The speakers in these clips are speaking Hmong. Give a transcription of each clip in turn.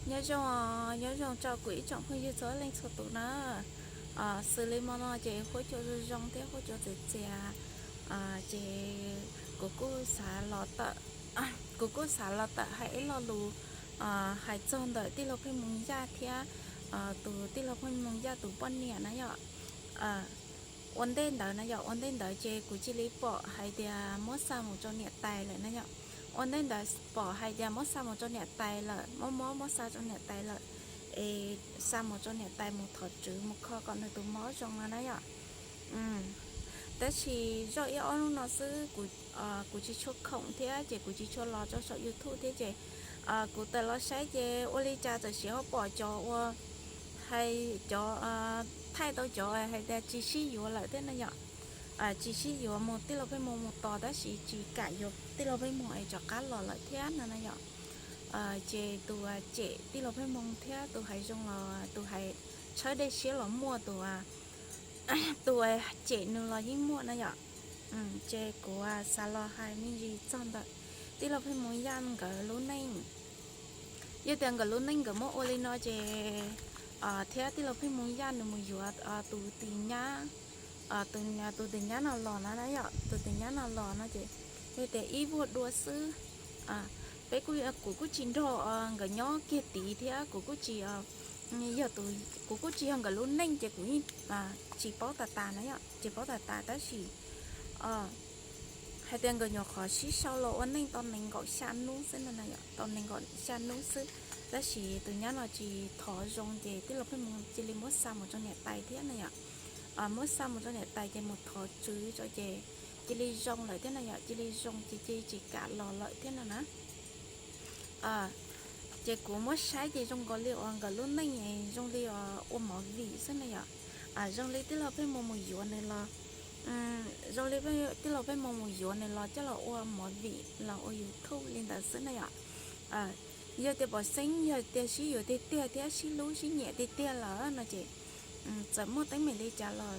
Nyob zoo, nyob zoo rau kuv ib tsoom phooj ywg txhua leej txhua tus na. Xws li hmo no ces huab cua zoo zoo thiab huab cua txias txias, ces kuv kuj xav los tawm, kuv kuj xav los tawm hais ib lo lus hais txog ntawm tij laug Pheej Moos Yaj thiab tus tij laug Pheej Moos Yaj tus poj niam na yom. Ua ntej ntawd na yom, ua ntej ntawd ces kuv cia li pom hais tias muab xa mus rau niam tais lawm na yom. Ua ntej ntawd pom hais tias muab xa mus rau niam tais lawm, muab mob muab xa rau niam tais lawm, es xa mus rau niam tais mus thov tswv mus kho kom nws tus mob zoo no na yom. Tab sis zoj ib ob hnub no xwb, kuv tsis tshua khoom thiab ces kuv tsis tshua los rau saum YouTube thiab ces kuv tawm los saib ces ua li cas txawm siv ho pom cov ua hais cov thaij tau cov hais tias tsis sib yuav lawm thiab na yom. Tsis sib yuav mus, tij laug Pheej Moos mus tos tab sis tsis kam yuav tij laug Pheej Moos es rov qab los lawm thiab no na yom. Ces tus cem tij laug Pheej Moos thiab tus hais zoo los tus hais tshawb dej siab los muaj, tus tus cem nws los yeej muaj na yom. Ces kuv xav los hais me ntsis txog ntawm tij laug Pheej Moos Yaj nkawd lub neej. Yog tias nkawd lub neej nkawd muab ua li no ces thiab tij laug Pheej Moos Yaj nws mus yuav tus tis nyab, tus tis nyab no los na yom, tus tis nyab no los no ces yog tias ib vuag dua xwb. Peb, kuv kuj tsis nrog nkawd nyob kiag tid thiab kuv kuj tsis, yog tus, kuv kuj tsis yog nkawd lub neej ces kuv yeej tsis paub tas tas na yom, tsis paub tas tas tab sis hais tias nkawd nyuam qhuav sib sau los ua neej tau nees nkaum xya hnub xwb no na yom, tau nees nkaum xya hnub xwb. Tab sis tus nyab no tsis thov zoo ces tij laug Pheej Moos cia li muab xa mus rau niam tais thiab na yom. Muab xa mus rau niam tais ces mus thov tswv tso ces cia li zoo lawm thiab na yom, cia li zoo ces cia li tsis kam los lawm thiab no na. Ces kuv muab saib ces zoo nkaus li uas nkawd lub neej zoo li uas ua movie xwb na yom. Zoo li tij laug Pheej Moos mus yuav nws los, zoo li tij laug Pheej Moos mus yuav nws los coj los ua movie los ua YouTube li ntawd xwb na yom. Yog tias pom xeeb yog tias sib yuav tiag tiag thiab sib hlub sib nyiam tiag tiag lawm no ces txawm muaj teeb meem li cas los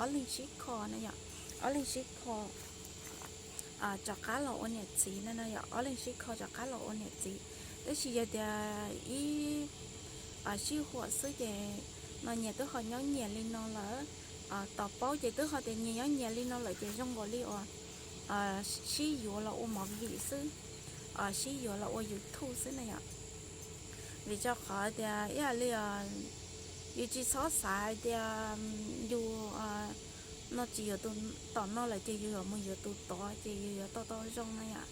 ob leeg sib kho na yom, ob leeg sib kho rov qab los ua niam txiv no na yom, ob leeg sib kho rov qab los ua niam txiv. Tab sis yog tias ib sij huam xwb ces no nyias twb ho nyob nyias li no lawm, tos paub ces twb ho tias nyias nyob nyias li no lawm ces zoo nkaus li uas sib yuav los ua movie xwb, sib yuav los ua YouTube xwb na yom. Vim rau qhov tias ib yam li yus tsis txhob xav hais tias yus no tsis yuav tus tom no lawm ces yus yuav mus yuav tus tod ces yus yuav tau tau zoo na yom.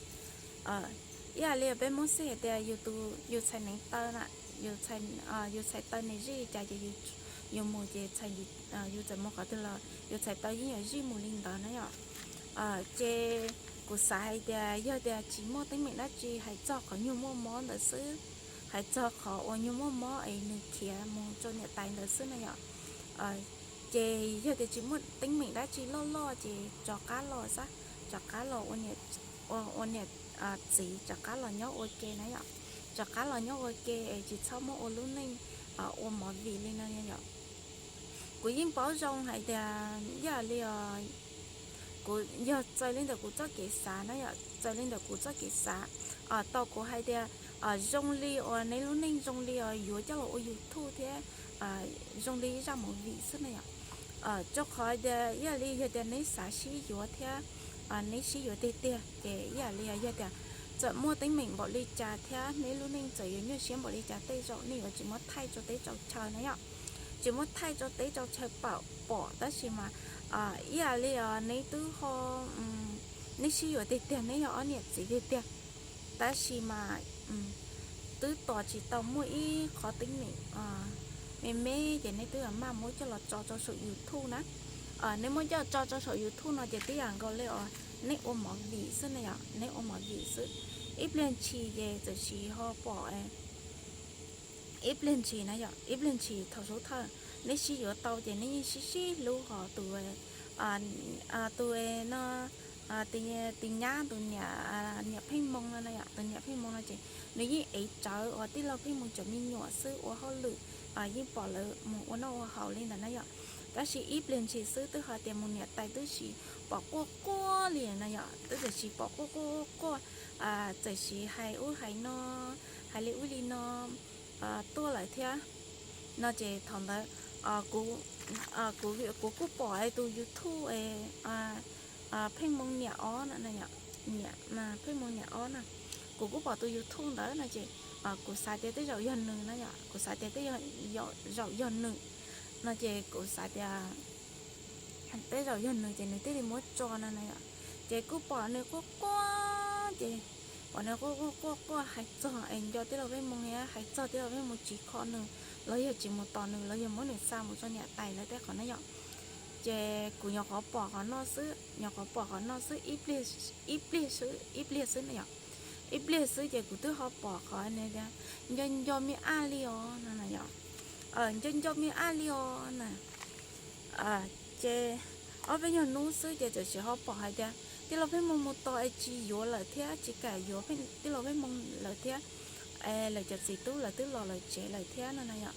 Ib yam li peb Hmoob xwb hais tias yus tus, yus txhais neev taw na, yus txhais taw nws zij li cas ces yus mus ces yus txawm mus qhov twg los yus txhais taw yeej yuav zij mus li ntawd na yom. Ces kuv xav hais tias yog tias tsis muaj teeb meem dab tsi hais txog qhov nyuag muaj mob ntawd xwb, hais txog qhov uas nyuag muaj mob es nws khiav mus rau niam tais ntawd xwb na yom. Ces yog tias tsis muaj teeb meem dab tsi loj loj ces rov qab los xab, rov qab los ua niam txiv, rov qab los nyob ua ke na yom, rov qab los nyob ua ke es tsis txhob muab ua lub neej ua movie li no yom. Kuv yeej paub zoo hais tias ib yam li kuv, yog txaws li ntawm kuv txoj kev xav na yom, txaws li ntawm kuv txoj kev xav, tau kuv hais tias zoo li uas neb lub neej zoo li uas yuav coj los ua YouTube thiab zoo li ib zaj movie xwb na yom. Rau qhov tias ib yam li yog tias neb xav sib yuav thiab neb sib yuav tiag tiag ces ib yam li yog tias txawm muaj teeb meem npaum li cas thiab neb lub neej txawm yuav nyuaj siab npaum li cas tej zaum nej yuav tsis muab thaij rau teb rau chaw na yom, tsis muab thaij rau teb rau chaw pom pom tab sis mas ib yam li neb twb ho, neb sib yuav tiag tiag, neb yog ob niam txiv tiag tiag, tab sis mas twb tos tsis tau muaj ib qhov teeb meem me me ces neb twb maj muab coj los tso rau saum YouTube na. Neb muab coj tso rau saum YouTube no ces twb yam nkaus li uas neb ua movie xwb na yom, neb ua movie xwb. Ib pliag ntshis ces txawm sis ho pom, ib pliag ntshis na yom, ib pliag ntshis thaum sub thawj neb sib yuav tau ces neb yeej sib sib hlub ho tus, tus no, tus nyab, tus niam, niam Pheej Moo no na yom, tus niam Pheej Moo no ces nws yeej ev rawv uas tij laug Pheej Moo cov me nyuam xwb ua hauj lwm, yeej pom lawv mus ua noj ua haus li ntawd na yom. Tab sis ib pliag ntshis xwb twb ho tias mus niam tais twb sis pom quaj quaj li na yom, twb txawm sis pom quaj quaj quaj, txawm sis hais ub hais no, hais li ub li no, tuaj lawm thiab no ces thaum ntawd kuv, kuv kuj pom tus YouTube Pheej Moo niam ob no, Pheej Moo niam ob na, kuv kuj pom tus YouTube ntawd no ces kuv xav tias tej zaum yog nws na yom, kuv xav tias tej zaum yog nws no ces kuv xav tias tej zaum yog nws ces nws thiaj li muab tso no na yom. Ces kuj pom nws quaj quaj ces pom nws quaj quaj quaj quaj hais txog es nco tij laug Pheej Moo thiab hais txog tij laug Pheej Moo tsis kho nws los yog tsis mus tos nws los yog muab nws xa mus rau niam tais lawv tej qhov na yom. Ces kuv nyuam qhuav pom qhov no xwb, nyuam qhuav pom qhov no xwb ib pliag, ib pliag xwb, ib pliag xwb na yom. Ib pliag xwb ces kuv twb ho pom qhov nco nco me aj li os no na yom. Nco nco me aj li os na. Ces ob peb nyuag hnub xwb ces txawm sim ho pom hais tias tij laug Pheej Moo mus tos es tsis yuav lawm thiab, tsis kam yuav tij laug Pheej Moo lawm thiab. Lawv cov txiv tub lawv twb los lawv tsev lawm thiab no na yom.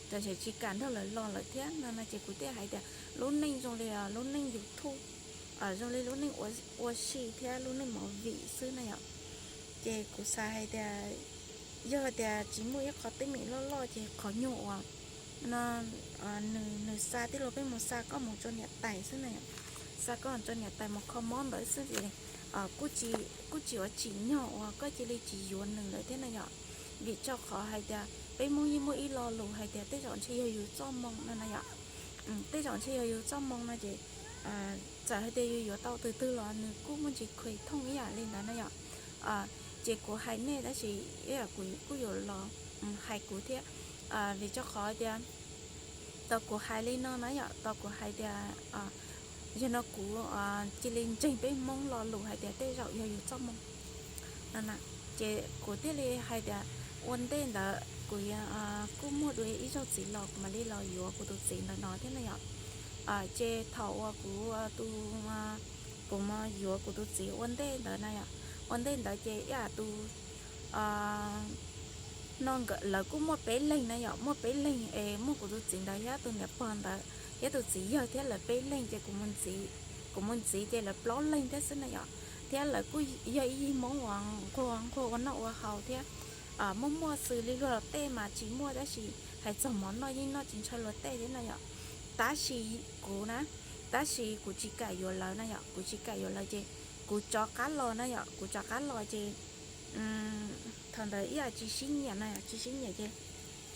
Txawm sim tsis kam nrog lawv los lawm thiab no no ces kuv thiaj hais tias lub neej zoo li lub neej YouTube, zoo li lub neej ua si thiab lub neej movie xwb na yom. Ces kuv xav hais tias yog tias tsis muaj ib qho teeb meem loj loj ces qhov nyuag uas no nws xa tij laug Pheej Moo xa koj mus rau niam tais xwb na yom. Xa koj mus rau niam tais mus kho mob ntawd xwb ces kuj tsis ua tsim nyog uas koj cia li tsis yuav nws lawm thiab na yom. Vim rau qhov hais tias peb Hmoob yeej muaj ib lo lus hais tias tej zaum ntshe yog yus txoj moo no na yom. Tej zaum ntshe yog yus txoj moo no ces txawm hais tias yus yuav tau tus twg los nws kuj muaj ntsis khues thooj ib yam li ntawd na yom. Ces kuv hais nej tab sis kuv kuj yuav los hais kuv thiab, vim rau qhov tias tau kuv hais li no na yom, tau kuv hais tias yog no kuv cia li ntseeg peb Hmoob lo lus hais tias tej zaum yog yus txoj moo no na. Ces kuv thiaj li hais tias ua ntej ntawd kuv kuj muaj dua ib zaug txiv los kuv mam li los yuav kuv tus txiv ntawd no thiab na yom. Ces thaum uas kuv, kuv mus yuav kuv tus txiv ua ntej ntawd na yom, ua ntej ntawd ces ib yam tus no lawv kuj muaj peb leeg na yom, muaj peb leeg es muaj kuv tus txiv ntawd thiab tus niam pog ntawd thiab tus txiv yawg thiab lawv peb leeg ces kuv mus ntxiv ces lawv plaub leeg thiab xwb na yom. Thiab lawv kuj yog ib yig Hmoob uas nquag nquag ua noj ua haus thiab muaj muaj xws li luag luag tej mas tsis muaj tab sis hais txog mov noj yeej noj tsis ntshaw luag tej thiab na yom. Tab sis kuv na, tab sis kuv tsis kam yuav lawv na yom, kuv tsis kam yuav lawv ces kuv rov qab los na yom, kuv rov qab los ces thaum ntawd ib yam tsis sib nyiam na yom, tsis sib nyiam ces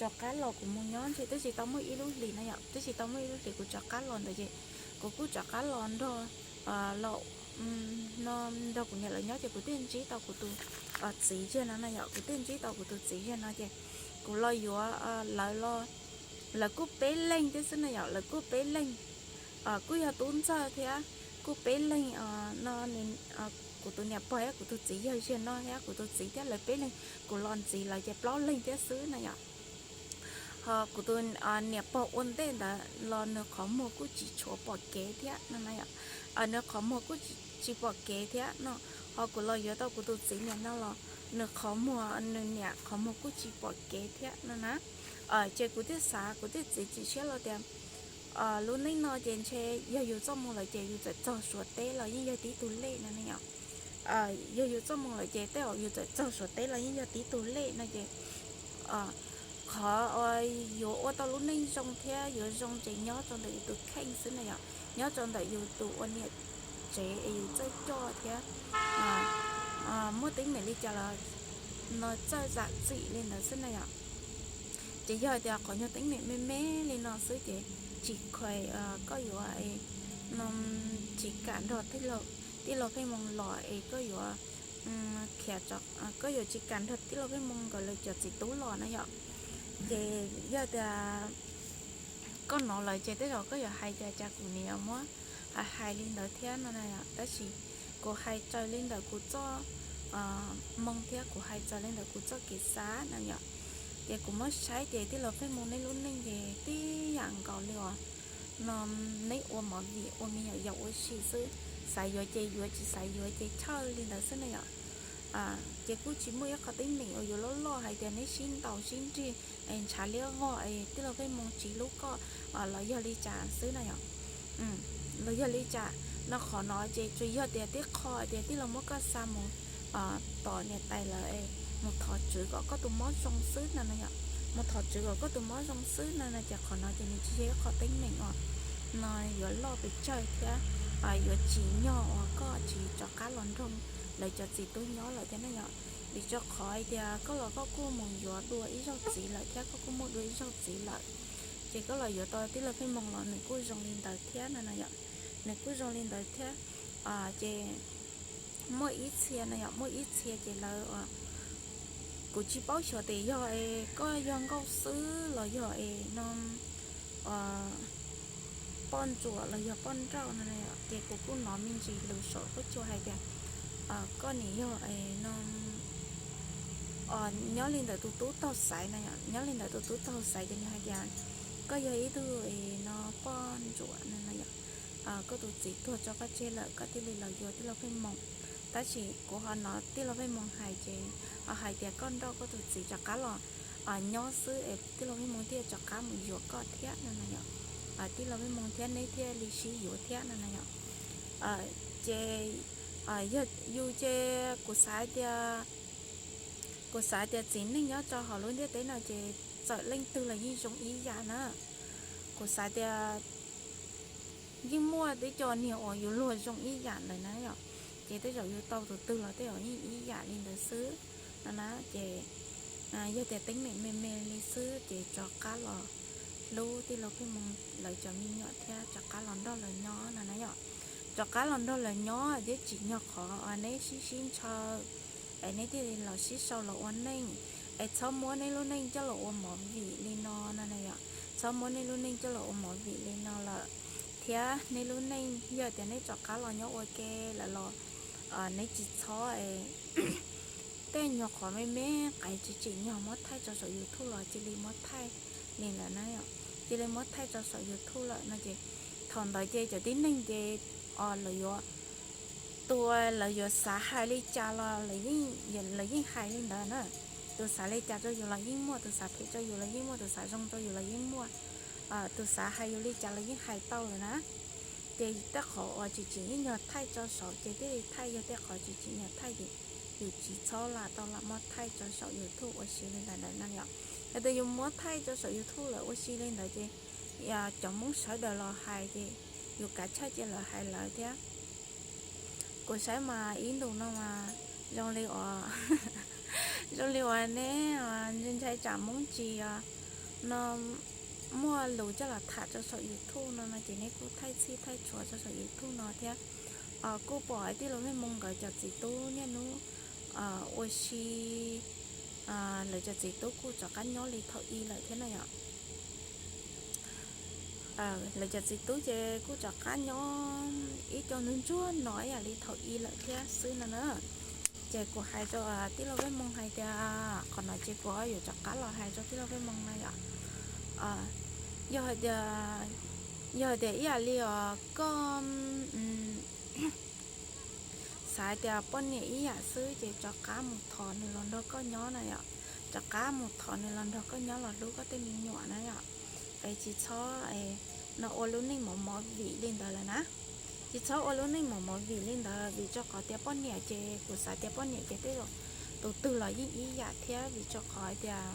rov qab los kuv mus nyob ntshe twb tsis tau muaj ib lub hlis na yom, twb tsis tau muaj ib lub hlis kuv rov qab los ntawd ces kuv kuj rov qab los nrog, los no nrog kuv niam lawv nyob ces kuv thiaj ntsib tau kuv tus txiv yawg no na yom, kuv thiaj ntsib tau kuv tus txiv yawg no ces kuv los yuav lawv los, lawv kuj peb leeg thiab xwb na yom, lawv kuj peb leeg, kuj yog tub ntxawg thiab kuj peb leeg no, kuv tus niam pog thiab kuv tus txiv yawg yawg no thiab kuv tus txiv thiab lawv peb leeg, kuv los ntxiv lawv ces plaub leeg thiab xwb na yom. Ho kuv tus niam pog ua ntej ntawd los nws qhov muag kuj tsis tshua pom kev thiab no na yom, nws qhov muag kuj tsis pom kev thiab no. Ho kuv los yuav tau kuv tus txiv niam no los nws qhov muag, nws niam qhov muag kuj tsis pom kev thiab no na. Ces kuv thiaj xav, kuv thiaj txiav txim siab los tias lub neej no ces ntshe yog yus txoj moo lawm ces yus txawm txog Suav teb los yeej yog tib tug lej no na yom. Yog yus txoj moo lawm ces tej zaum yus txawm txog Suav teb los yeej yog tib tug lej no ces qhov yuav ua tau lub neej zoo thiab yuav zoo ces nyob rau ntawm yus tus kheej xwb na yom, nyob rau ntawm yus tus ua niam tsev es yus txawj coj thiab muaj teeb meem li cas los no txawj zam txim li ntawd xwb na yom. Ces yog tias qhov nyuag teeb meem me me li no xwb ces tsis khuas koj yuav no tsis kam nrog tij laug Pheej Moo los es koj yuav khiav, koj yuav tsis kam nrog tij laug Pheej Moo nkawd lawv cov txiv tub los na yom. Ces yog tias koj hnov lawm ces tej zaum koj yuav hais tias cas kuv niam yuav muab hais hais li ntawd thiab no na yom. Tab sis kuv hais raws li ntawm kuv txoj moo thiab kuv hais raws li ntawm kuv txoj kev xav na yom. Ces kuv muab saib ces tij laug Pheej Moo neb lub neej ces tib yam nkaus li os no, neb ua movie ua me nyuam yaus ua si xwb, xav yuav ces yuav, tsis xav yuav ces chawj li ntawd xwb na yom. Ces kuj tsis muaj ib qho teeb meem uas yuav loj loj hais tias neb sib ntaus sib nrig es ntshav liab vog es tij laug Pheej Moo tsiv hlub koj los yog li cas xwb na yom. Los yog li cas no, qhov no ces tsuas yog tias tib qho tias tij laug muab koj xa mus tom niam tais lawv es mus thov tswv kom koj tus mob zoo xwb no na yom. mus thov Tswv kom koj tus mob zoo xwb no no ces qhov no ces nws tsis yog ib qho teeb meem uas no yuav loj pes tsawg thiab yuav tsim nyog uas koj tsis rov qab los nrog lawv cov txiv tub nyob lawm thiab na yom. Vim rau qhov hais tias koj los koj kuj mus yuav dua ib zaug txiv lawm thiab koj kuj muaj dua ib zaug txiv lawm, ces koj los yuav tau tij laug Pheej Hmoo los nws kuj zoo li ntawd thiab no no yom. Nws kuj zoo li ntawd thiab. Ces muaj ib txhia no yom, muaj ib txhia ces lawv, kuv tsis paub xyov tias yog es koj yog nkauj xwb los yog es no poj ntsuam los yog poj nrauj no, ces kuv kuj hnov me ntsis lus saum huab cua hais tias koj nim yog no nyob li ntawm tus tub taug xaiv no, nyob li ntawm tus tub taug xaiv ces nws hais tias koj yog ib tug no poj ntsuam no no yom, koj tus txiv tuag tso koj tseg lawm koj thiaj li los yuav tij laug Pheej Hmoo. Tab sis kuv ho hnov tij laug Pheej Hmoo hais ces ho hais tias koj nrauj koj tus txiv rov qab los nyob xwb es tij laug Pheej Hmoo thiaj rov qab mus yuav koj thiab no no yom. Tij laug Pheej Hmoo thiab neb thiaj li sib yuav thiab no no yom. Ces yog yus ces kuv xav tias, kuv xav tias txiv neej nyob rau hauv lub ntiaj teb no ces txawm leej twg los yeej zoo ib yam na. Kuv xav tias yeej muaj tib co niag uas yus luag zoo ib yam ntawd na yom. Ces tej zaum yus tau tus twg los tej zaum yeej ib yam li ntawd xwb no na. Ces yog tias teeb meem me me li xwb ces rov qab los hlub tij laug Pheej Hmoo lawv cov me nyuam thiab rov qab los nrog lawv nyob no na yom. Rov qab los nrog lawv nyob thiab tsim nyog qhov neb sib sib ntshaw es neb thiaj li los sib sau los ua neej, es txhob muab neb lub neej coj los ua movie li no no na yom. Txhob muab neb lub neej coj los ua movie li no lawm, thiab neb lub neej yog tias neb rov qab los nyob ua ke lawm los neb tsis txhob es tej nyuag qhov me me qais tsis tsim nyog muab thaij tso saum YouTube los cia li muab thaij li lawm na, cia li muab thaij tso saum YouTube lawm no ces thaum ntawd ces cov tib neeg ces lawv yuav, tus lawv yuav xav hais li cas los lawv yeej hais li ntawd na. Tus xav li cas rau yus los yeej muaj, tus xav phem rau yus los yeej muaj, tus xav zoo rau yus los yeej muaj, tus xav hais yus li cas los yeej hais tau lawm na. Ces tej qhov uas tsis tsim nyog thaij tso saum ces thiaj li thaij, yog tej qhov tsis tsim nyog thaij ces yus tsis txhob lam tau lam muab thaij tso saum YouTube ua si li ntawd na yom. Yog tias yus muab thaij tso saum YouTube lawm ua si li ntawd ces cov Hmoob sawv daws los hais ces yus kav tshaj cia lawv hais lawv thiab. Kuv saib mas ib ntus no mas zoo li uas, zoo li uas neb ntshai tsam Hmoob tsis no muaj lus coj los tham rau saum YouTube no no ces neb kuj thaij txhij thaij tshuav rau saum YouTube no thiab. Kuj pom tij laug Pheej Hmoo nkawd cov txiv tub niaj hnub ua si, lawv cov txiv tub kuj rov qab nyob li thaum i lawm thiab na yom. Lawv cov txiv tub ces kuj rov qab nyob ib co ntsuag ntsuag no ib yam li thaum i lawm thiab xwb no na. Ces kuv hais rau tij laug Pheej Hmoo hais tias qhov no ces kuv yuav rov qab los hais rau tij laug Pheej Hmoo na yom. Yog hais tias, yog hais tias ib yam li os koj xav hais tias poj niam ib yam xwb ces rov qab mus thov nws los nrog koj nyob na yom. Rov qab mus thov nws los nrog koj nyob los hlub koj tej me nyuam na yom. Es tsis txhob no ua lub neej mov mov vim li ntawd lawm na. Tsis txhob ua lub neej mov mov vim li ntawd, vim rau qhov tias poj niam ces kuv xav tias poj niam ces tej zaum tus twg los yeej ib yam thiab, vim rau qhov hais tias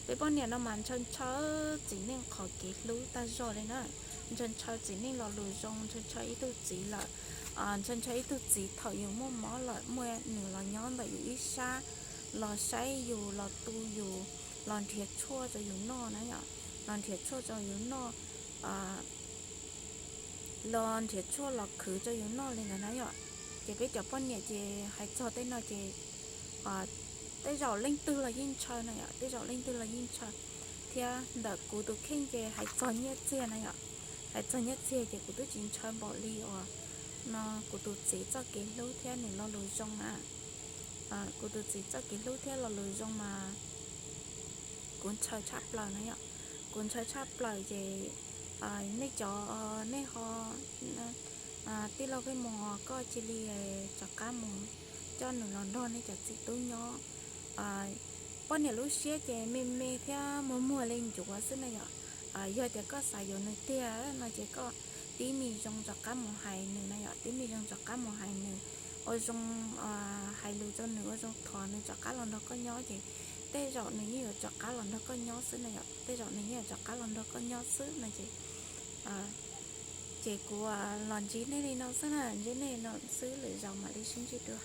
peb poj niam no mas ntshaw ntshaw txiv neej qhov kev hlub tag zog li na. Ntshaw ntshaw txiv neej lo lus zoo, ntshaw ntshaw ib tug txiv lawm, ntshaw ntshaw ib tug txiv thaum yus muaj mob lawm muaj nws los nyob ntawm yus ib sab, los saib yus, los tu yus, los nrhiav tshuaj rau yus noj na yom, los nrhiav tshuaj rau yus noj, los nrhiav tshuaj los khwv rau yus noj li ntawd na yom. Ces peb cov poj niam ces hais txog tej no ces tej zaum leej twg los yeej ntshaw na yom, tej zaum leej twg los yeej ntshaw. Thiab ntawm kuv tus kheej ces hais txog nyiaj txiag na yom, hais txog nyiaj txiag ces kuv twb tsis ntshaw npaum li uas no kuv tus txiv txoj kev hlub thiab nws lo lus zoo na. Kuv tus txiv txoj kev hlub thiab lo lus zoo mas kuv ntshaw tshaj plaws na yom. Kuv ntshaw tshaj plaws ces nej cov, nej ho, tij laug Pheej Hmoo koj cia li rov qab mus coj nws los nrog nej cov txiv tub nyob. Poj niam lub siab ces me me thiab muag muag li ncuav xwb na yom. Yog tias koj xav yuav nws tiag no ces koj tib me zoo rov qab mus hais nws na yom, tib me zoo rov qab mus hais nws, ua zoo hais lus rau nws, ua zoo thov nws rov qab los nrog koj nyob ces tej zaum nws yeej yuav rov qab los nrog koj nyob xwb no yom, tej zaum nws yeej yuav rov qab los nrog koj nyob xwb no ces, ces kuv los ntsib nej li no xwb na, ntsib nej no xwb, lwm zaus mam li sib ntsib dua.